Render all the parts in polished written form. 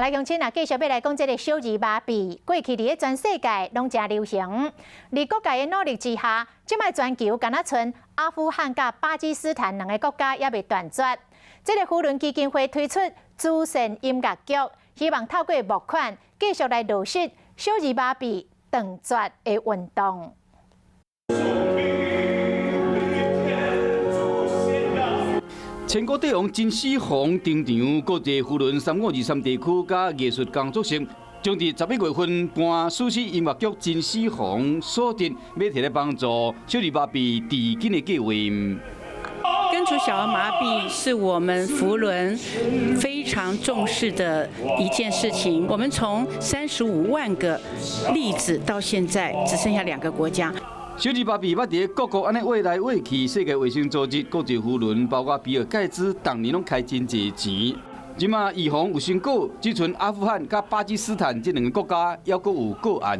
來，鄉親啊，繼續欲來講這个小兒麻痹，過去佇咧全世界攏誠流行。佇各界的努力之下，這擺全球敢若賰阿富汗佮巴基斯坦兩个國家猶未斷絕。這个扶輪基金會推出慈善音樂劇，希望透過募款繼續來落實小兒麻痹斷絕的運動。千古帝王金絲皇登場，國際扶輪3523地區佮藝術工作室，將佇11月份搬史詩音樂劇《金絲皇》所得，欲提來幫助小兒麻痹治根的計畫。根除小兒麻痹是我們扶輪非常重視的一件事情。我們從35萬個例子到現在只剩下兩個國家。小兒麻痹捌佇各國按呢畫來畫去，世界衛生組織、國際扶輪，包括比爾蓋茨，逐年攏開真濟錢。這馬預防有成果，只賰阿富汗佮巴基斯坦這兩个國家猶閣有個案。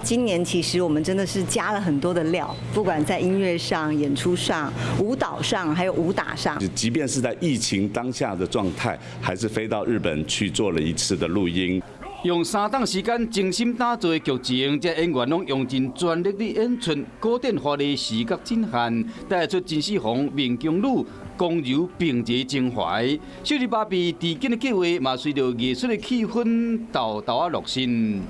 今年其實我們真的是加了很多的料，不管在音樂上、演出上、舞蹈上，還有武打上。即便是在疫情當下的狀態，還是飛到日本去做了一次的錄音。用3檔時間精心打造的劇情，這演員攏用盡全力地演出古典華麗視覺震撼，帶出金絲皇面宮女剛柔並濟情懷。小兒麻痹治根的計畫嘛，隨著藝術的氣氛，沓沓仔落實。